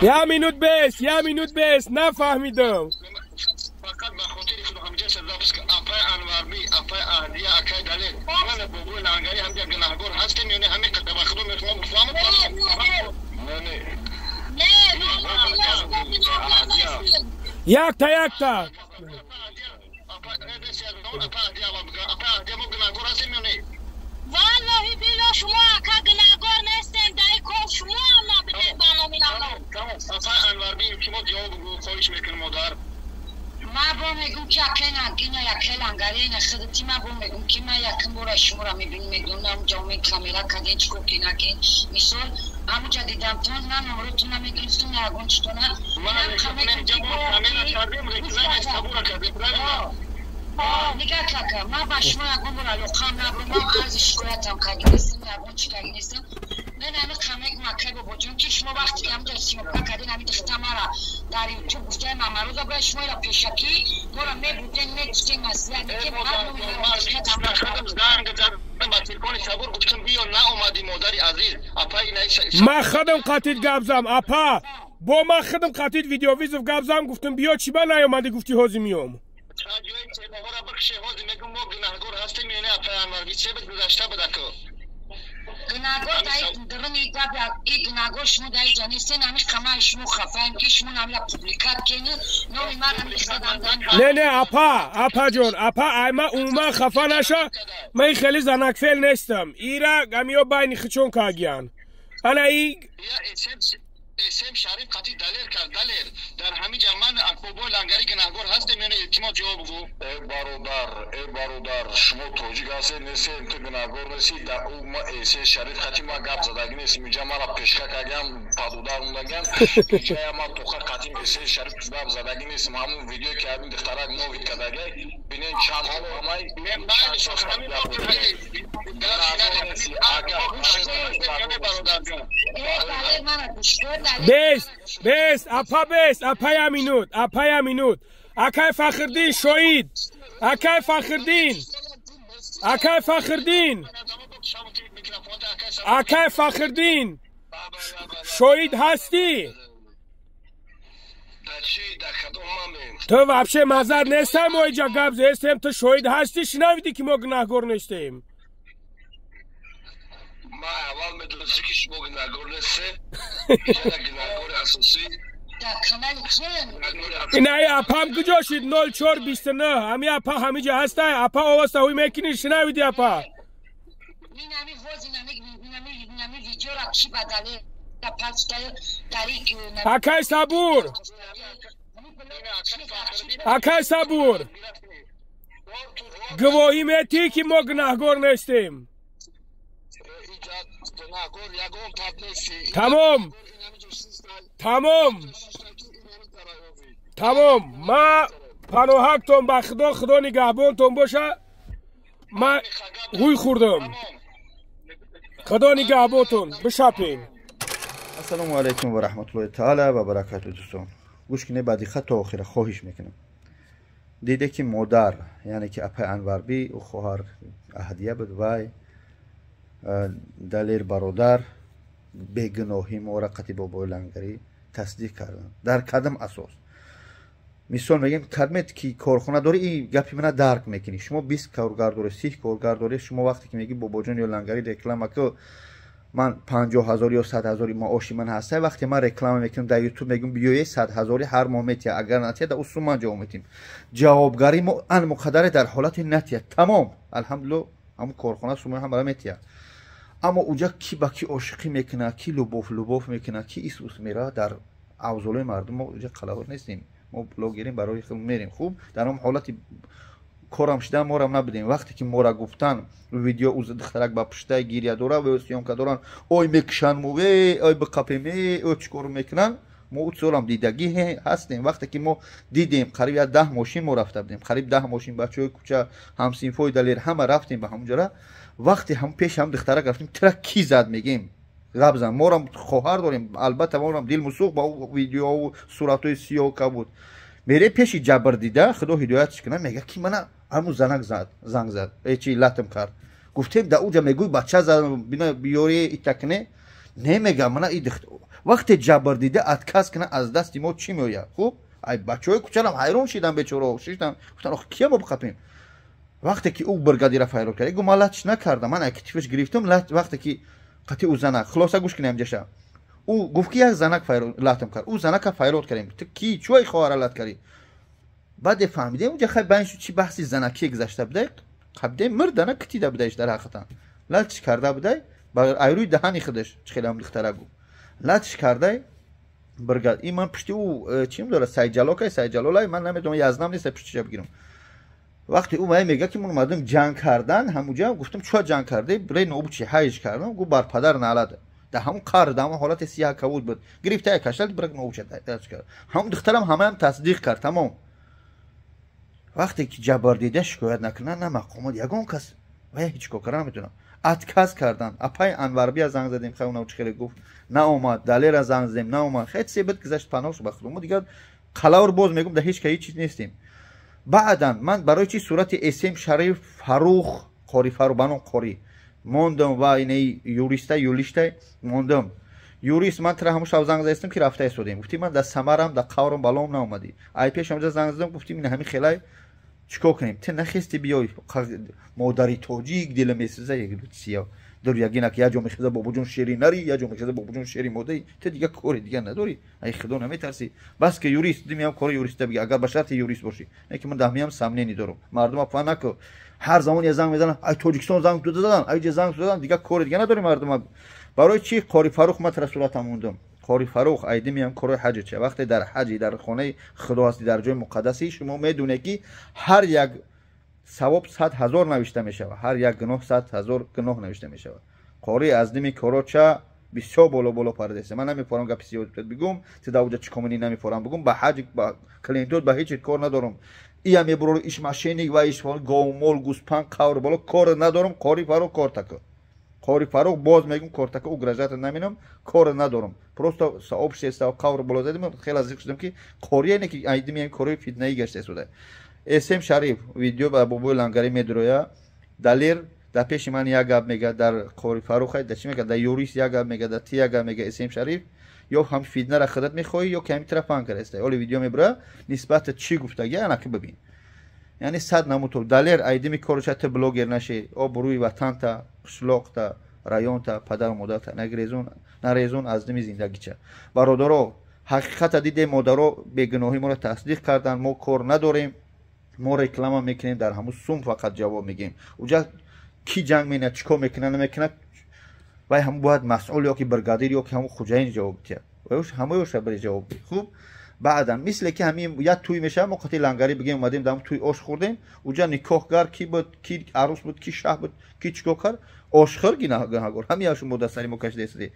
Я минут бес, я минут бес, нафаҳмидам. Фақат ба хотири худо ҳамҷа запис апай Анварби, апай Аҳдия, акай Далер. Ман бобои Лангари ҳамҷа гунаҳгор ҳастем ё не? Ҳамин қадар ба худо мехоҳам бифаҳмам. Не, не. Якта, якта. Валлоҳи билла шумо ака гунаҳгор нестем, дар кор шумо ҳам набудед ба номи Аллоҳ. Апай Анварби, илтимос ҷавоб бигӯ, хоҳиш мекунам модар. Ма бо мегум ки акай Нагина, акай Лангари, ина худати ма бо мегум ки ма якум бора шуморо мебинем, медонам ҷо ме камера каден чико ки накен. Мисол ҳамуҷа дидам тон на номротон намедонистум, на ягон читона. Камера кардем, реклама сабура кардем, правильно? Нигаҳ кака, ман ба шумо ягон бор алоқаам набурам, ман арзи шикоятам карди нестам, ягон чи карди нестам. Мен ҳами қамек макай бобоҷон ки шумо вақте ки ҳамҷа съёмка кардин, ҳами духта мара дар ютуб гуфтаи Мамароза бояд шумо ира пешакӣ моро мебурден, мегуфтен маслиҳат ки занг задам ба телефони Сабур, гуфтам биё, наомадӣ модари азиз. Апай ман худам қатид гап зам, апа, бо ман худам қатид видеовызов гап зам, гуфтам биё, чӣ ба наёмадӣ, гуфтӣ ҳозир миём. Ҷои темаҳоро бикше, ҳозир мегӯм мо гунаҳгор ҳастем ё не, апай Анварби, че буд гузашта буд ако? Гунаҳгор дар дуруни гап и гунаҳгор шумо дар иҷа нестен, ҳами қамаи шумо хафаем ки шумо намила публикат кени номи ман ҳами худам. Не, не, апа, апаҷон, апа, ай ма умуман хафа наша, ман хеле занакфел нестам. Ира гамиё байни хичон кагиян. Ана и Эсем Шариф қати Далер кард. Далер, дар ҳамин ҷа ман бобои Лангари гунаҳгор ҳастем ё не? Илтимос ҷавоб гӯ. Э бародар, э бародар, шумо тоҷик ҳастед нестед, ту гунаҳгор нестӣ. Дар ӯ ма Эсем Шариф қати ма гап задагӣ нестем. Инҷа мара пешка кардам, падудар мондаган. Инҷа ма тоқа қатим Эсем Шариф гап задагӣ нестем. Ҳамун видеое ки ҳамин духтарак новид кардагай, бинен чанд ҳамай. Бес, бес, апа, бес, апа, я минут, апа, я минут. Акай Фахриддин шоҳид, акай Фахриддин, акай Фахриддин, акай Фахриддин, шоҳид ҳастӣ? Ту вообще мазар нестам, мо иҷа гап зестем, ту шоҳид ҳастӣ, шинавидӣ ки мо гунаҳгор нестем? Ма аввал медонистӣ ки шумо гунаҳгор нестед, гунаҳгори асосӣ. Инаи апам куҷо шид? 0429 ҳами апа ҳамиҷа ҳастай, апа овозта ҳуй мекунӣ, шинавидӣ апа? Акай Сабур, акай Сабур, гувоҳӣ метӣ ки мо гунаҳгор нестем? Тамом, тамом, тамом. Ма паноҳактон ба худо, худо нигаҳбонтон боша. Ма ҳуй хӯрдам. Худо нигаҳбонтон, бишапем. Ассалому алайкум ва раҳматуллоҳи таала ва баракату. Дӯстон, гӯш кунед ба диққат то охира, хоҳиш мекунам. Диде ки модар, яъне ки апай Анварбӣ, ӯ хоҳар Аҳдия буд, вай Далер бародар бегуноҳӣ моро қати бобои Лангарӣ тасдиқ карданд. Дар кадом асос? Мисол мегем, кадмет ки корхона дорӣ, ин гапи мана дарк мекунӣ. Шумо 20 коргар доред, 30 коргар доред, шумо вақте ки мегӣ бобоҷон ё Лангарӣ реклама ку, ман 50 ҳазор ё 100 ҳазори маоши ман ҳаста, вақте ман реклама мекунам дар ютуб, мегӯм биёе 100 ҳазори ҳар моҳ метия, агар натия дар усул ман ҷавоб метиҳем. Ҷавобгари мо ан муқаддаре дар ҳолати натия. Тамом, алҳамдулилло, ҳамун корхона сумои ҳамара метия. Аммо уҷа ки ба ки ошиқӣ мекунад, ки любовь любовь мекунад, ки исус меравад дар авзолои мардум, мо уҷа қалавор нестем. Мо блогерем, барои худ мерем. Хуб, дар он ҳолати корам шидан морам набудем. Вақте ки мора гуфтан видео уз духтарак ба пуштай гиря дора ва съёмка доран, ой мекушанд мо, ой биқапем, ой чӣ кор мекунанд, мо ӯ дидагӣ ҳастем. Вақте ки мо дидем, қариб як 10 мошин мо рафта будем, қариб 10 мошин бачаҳои кӯча, ҳамсинфои Далер ҳама рафтем ба ҳамонҷора. Вақте ҳам пеш ҳам духтарак рафтем, тира ки зад мегем, гап зан, морам хоҳар дорем, албатта морам дил мусӯхт ба видеову суратҳои сиёҳ буд. Мере пеши ҷабр дида, худо ҳидоятш кунад, мега ки мана ҳамун занак зад, занг зад, чи латм кард. Гуфтем да уҷа мегӯй бача зад, бина биёре итакне, не мега мана и Вақте ҷабрдида отказ кунад, аз дасти мо чӣ меояд? Хуб, ай бачаҳои кӯчарам ҳайрон шидан, бечорао шиштан, гуфтан: ох, кия мо биқапем? Вақте ки ӯ бригадира файрод кард, гу: ман латш накардам, ман акитифаш гирифтам. Вақте ки қати ӯ занак, хулоса, гӯш кунем ҷаша, ӯ гуфт, ки як занак латм кард, ӯ занака файрод кардем: ту ки, чӯй хоҳара лат кардӣ? Баъде фаҳмидем, уҷа хай байн шуд, чи баҳси занакие гузашта будай, қабдем мирдана китида будаиш, дар ҳақиқатан латш карда будай, ба айрӯи даҳани худаш чӣ хелам духтара гуфт, латш кардай бригад. Ин ман пушти ӯ чим дора, Сайҷалокай, Сайҷалолай, ман намедонам, язнам нест пуштиша бигирам. Вақте ӯ мая мега, ки мо мардум ҷанг кардан ҳамуҷа, гуфтам: чӯа ҷанг карде? Бре нобучи ҳайж кардам. Гу: бар падар налад. Дар ҳамун қар, дар ҳамун ҳолати сиёҳ кабуд буд, гирифта каштал брак нобуча кард. Ҳамун духтарам ҳамаам тасдиқ кард, тамом. Вақте ки ҷабрдида шикоят накунад, на мақомот, ягон кас вая ҳеҷ кор карда наметавонад. Отказ кардан. Апай Анварбия занг задем, хай унав чӣ хеле гуфт, наомад. Далера занг задем, наомад. Хел се бид гузашт, паноҳ ба худо. Мо дигар қалавр боз мегум, дар ҳеҷ ка ҳеҷ чиз нестем. Баъдан ман барои чи сурати Эсем Шариф, Фарух, Қори Фарух баном Қори мондам ва инаи юриста юлишта мондам. Юрист, ман тра ҳамун шаб занг задастам, ки рафта истодем, гуфтӣ: ман дар Самарам, дар қаврам балом наомадӣ. Ай пеш ҳамҷа занг задам, гуфтим: ин ҳамин хелай, чикор кунем? Ту нахести биёй, модари тоҷик дила месӯза. Сиё дор ягинак, як ҷо мехеза бобоҷон шери нари, як ҷо мехеза бобоҷон шери модаи. Ту дига кори дига надорӣ, ай худо наметарсӣ? Бас ки юрист димиам, кори юриста биги, агар ба шарти юрист бошӣ. Не ки ман даҳмиам сомнение дорам. Мардума фа наку, ҳар замон я занг мезанам, ай Тоҷикистон занг задан, ай ҷа занг задан, дига кори дига надорӣ. Мардума барои чи Қори Фарух ман тара суратам мондам? Қори Фарух, айдимиам корои ҳаҷа ча, вақте дар ҳаҷи, дар хонаи худо ҳастӣ, дар ҷои муқаддаси, шумо медонед, ки ҳар як савоб 100 000 навишта мешавад, ҳар як гуноҳ 100 000 гуноҳ навишта мешавад. Қори аз дими короча бисёр боло боло пардеста. Ман намефорам гапи сиёд бигум, ти давҷа чӣ комини намефорам бигум, ба ҳаҷ, ба клиентот, ба ҳеҷ кор надорам. Ия мебурор, иш мошенник ва иш говмол, гӯспанд, қавр боло кор надорам. Қори Фарух, кортака, Қори Фарух, боз мегум, кортака, угрожать наминам, кор надорам. Просто сообщество қавр боло задим, хеле зиқ шудам, ки қорие не ки айдими кори фитнаӣ гашта истода. Эсем Шариф видео ба бобои Лангарӣ медуроя. Далер дар пеши ман як гап мега, дар Қори Фарух дар чӣ мега, дар юрист як гап мега, дар ти як гап мега. Эсем Шариф, ё ҳам фитнара худат мехоҳӣ, ё ки ҳами тараф паҳн кардаста. Оли видео мебура, нисбата чӣ гуфтаги, анаки бибин. Яъне сад намуто Далер айдими короча, ту блогер наши, обрӯи ватанта, қишлоқта, районта, падару модарта нагрезун, нарезун аз дими зиндагича. Бародаро, ҳақиқата дидем, модаро бегуноҳӣ моро тасдиқ карданд. Мо кор надорем, мо реклама мекунем, дар ҳамун сум фақат ҷавоб мегӯем. Уҷа ки ҷанг менад, чӣ кор мекунад, намекунад, вай ҳамун бояд масъул ё ки бригадир ё ки ҳамун хуҷаин ҷавоб диҳад, ҳамаёша бири ҷавоб. Хуб, баъдан мисле ки ҳамин як тӯй мешавад, мо қати Лангарӣ бигем, омадем, дар тӯй ош хӯрдем. Уҷа никоҳгар ки буд, ки арӯс буд, ки шаҳ буд, ки чикор кард, ошхӯр гунаҳгор. Ҳамин мо дастари мо кашида истоди.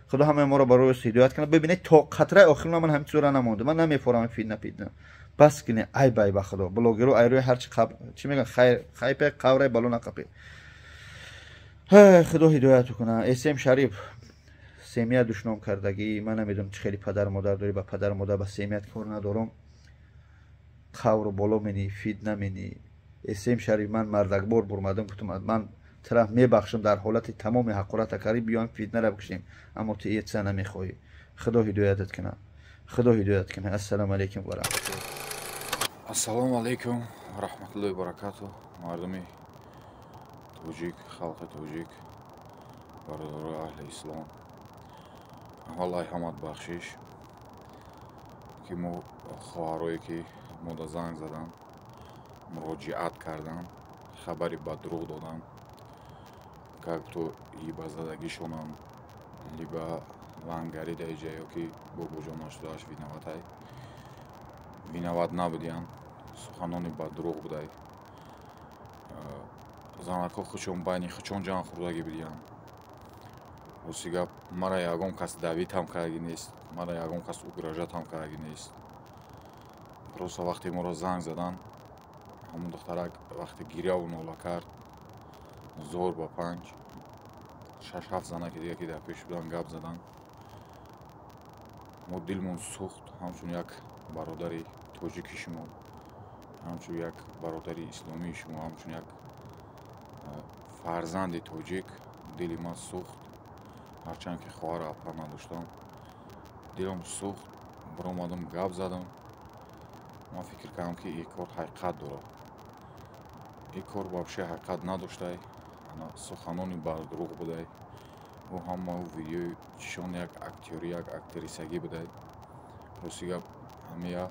Худо ҳамаи моро барои ҳидоят кунад. Бибинед, то қатраи охирона ман ҳамин чизора намонда, ман намефорам. Фитна, фитна бас кунед, айб, айб, ба худо. Блогеру айрӯи ҳарчи чӣ мегӯян, хайпе қаврай бало нақапе. Худо ҳидояту кунад. Эсем Шариф, семья душном кардагӣ, ман намедонам чӣ хеле падару модар дорӣ, ба падару модар, ба семьят кор надорам. Қавру боло менӣ, фитна менӣ. Эсем Шариф, ман мардакбор бурмадам, гуфтам: ман тара мебахшам, дар ҳолати тамоми ҳақората карӣ, биёем фитнара бикушем, аммо ту эца намехоҳӣ. Худо ҳидоятат кунад, Худо ҳидоят кунад. Ассалому алайкум ва раҳматуллоҳ. Ассалому алайкум ва раҳматуллоҳи баракату, мардуми тоҷик, халқи тоҷик, бародарои аҳли ислом. Аввал ҳамат бахшиш, ки мо хоҳарое ки мода занг задан, муроҷиат кардан, хабари баддурӯғ додан, как то либо задагишонам, либо Лангари даиҷа ё ки бобоҷон нашудааш виноватай. Виноват набудиян, суханони баддурӯғ будай. Занакҳо худшон байни худшон ҷанг хӯрдагӣ будиян. Рости гап, мара ягон кас давитам кардагӣ нест, мара ягон кас угрожать ам кардагӣ нест. Просто вақте моро занг задан, ҳамон духтарак вақте гиряву нола кард, зор ба панҷ, шаш, ҳафт занаки дига, ки дар пеш будан, гап задан, мо дилмон сӯхт. Ҳамчун як бародари тоҷики шумо, ҳамчун як бародари исломии шумо, ҳамчун як фарзанди тоҷик дили ман сӯхт. Ҳарчанд ки хоҳару апа надоштам. Дилам сӯхт, баромадам, гап задам. Ман фикр кардам, ки ин кор ҳақиқат дорад. Ин кор вообще ҳақиқат надоштай, суханони бардурӯғ будай. Ӯ ҳама видеои чишон як актёрӣ, як актрисагӣ будай. Рости гап, ҳамия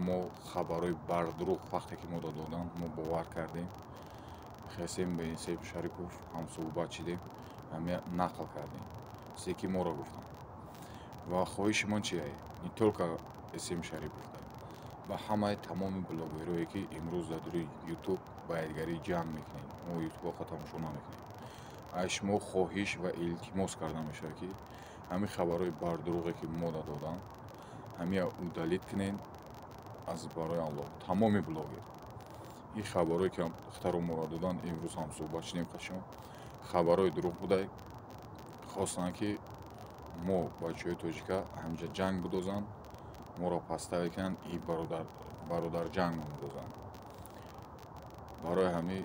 мо хабарҳои бардурӯғ вақте ки моро доданд, мо бовар кардем. Хесем ба Эсем Шарипов ҳамсӯҳбат шидем, ҳамия нақл кардем, чизе ки моро гуфтанд. Ва хоҳиши ман чи? Не только Эсем Шарипов, ба ҳамаи тамоми блогерое, ки имрӯз дар рӯи Ютуб ба якдигарӣ ҷанг мекунем, мо Ютубоқа тамошо намекунем, аз шумо хоҳиш ва илтимос карда мешавад, ки ҳамин хабарҳои бардурӯғе, ки мода доданд, ҳамия удалить кунед. Аз барои Аллоҳ, тамоми блогер, ин хабарҳое, ки духтаро моро доданд, имрӯз ҳамсӯҳбат шудем қашон, хабарҳои дурӯғ будай. Хостанд, ки мо бачаҳои тоҷика ҳамҷа ҷанг бидозанд, моро паставе кунанд и бародарҷанг меандозанд. Барои ҳамин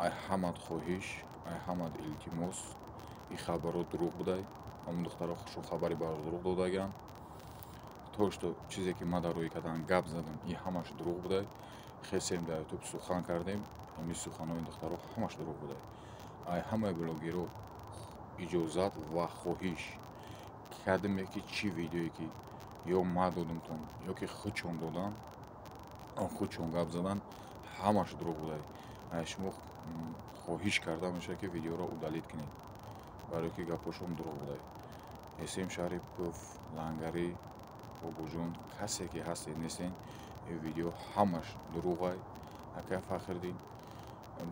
ай ҳамат хоҳиш, ай ҳамат илтимос: ин хабарҳо дурӯғ будай. Ҳамон духтаро хушу хабари бардурӯғ додагианд. То что чизе, ки ман дар рӯи кардан гап задам, ин ҳамаш дурӯғ будай. Хесем, дар Ютуб сухан кардем, ҳамин суханои духтаро ҳамаш дурӯғ будай. Ай ҳамаи блогерро иҷозат ва хоҳиш кардеме, ки чӣ видеое, ки ё ма додумтон, ё ки худшон додан, худшон гап задан, ҳамаш дурӯғ будай. Ай шумо хоҳиш карда мешавад, ки видеоро удалить кунед, барое ки гапҳошон дурӯғ будай. Эсем Шарипов, Лангарӣ, Бобоҷон, касе ки ҳастед, нестен, ин видео ҳамаш дурӯғай. Акай Фахриддин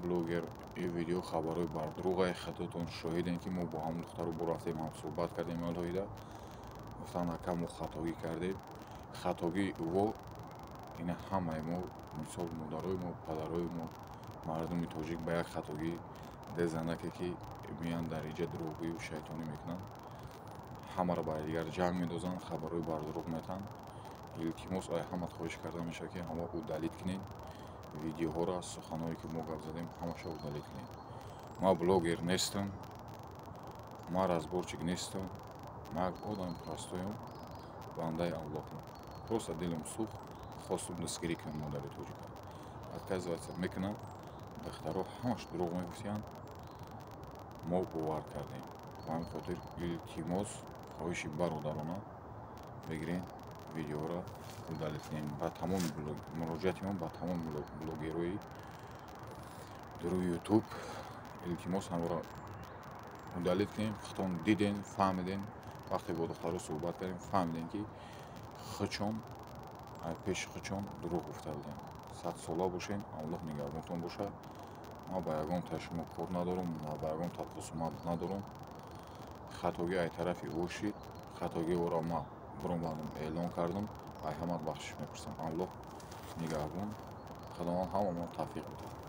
блогер, ин видео хабарҳои бардурӯғай. Хатотон шоҳидем, ки мо бо ҳамон духтаро бурафтем, ҳамсӯҳбат кардем алоҳида. Гуфтанд: «Ака, мо хатогӣ кардем». Хатогии ӯво ина ҳамаи мо, мисол, модарои мо, падарои мо, мардуми тоҷик ба як хатогӣ де занаке, ки меянд дар иҷа дурӯғгӯю шайтонӣ мекунанд, ҳамаро ба якдигар ҷанг медозанд, хабарҳои бардурӯғ метаҳанд. Илтимос, ай ҳамат хоҳиш карда мешавад, ки ҳама удалить кунед видеоҳоро, суханҳое, ки мо гап задем, ҳамаша удалить кунед. Ман блогер нестам, ман разборчик нестам, ман як одами простой ам, бандаи Аллоҳам. Просто дилам сӯхт, хостум дастгирӣ кунам модари тоҷика. Отказываться мекунам, духтаро ҳамаш дурӯғ мегуфтиянд, мо бовар кардем. Ба ҳамин хотир илтимос, хоҳиши бародарона: бигирен, видеоро удалить кунем. Ба тамоми муроҷиати ман ба тамоми блогерҳои рӯи Ютуб: илтимос, ҳамаро удалить кунем. Худтон диден, фаҳмиден, вақте бо духтаро суҳбат кардем, фаҳмидем, ки худшон пеши худшон дурӯғ гуфта будем. Садсола бошен, Аллоҳ нигаҳбонтон бошад. Ман ба ягон та шумо кор надорам, ба ягон та хусумат надорам. Хатогӣ ай тарафи ӯ шид, хатогии ӯро ман биромадам, эълон кардам, ай ҳамат бахшиш мепурсам. Аллоҳ нигаҳбон, Худованд ҳамамон тавфиқ бидиҳад.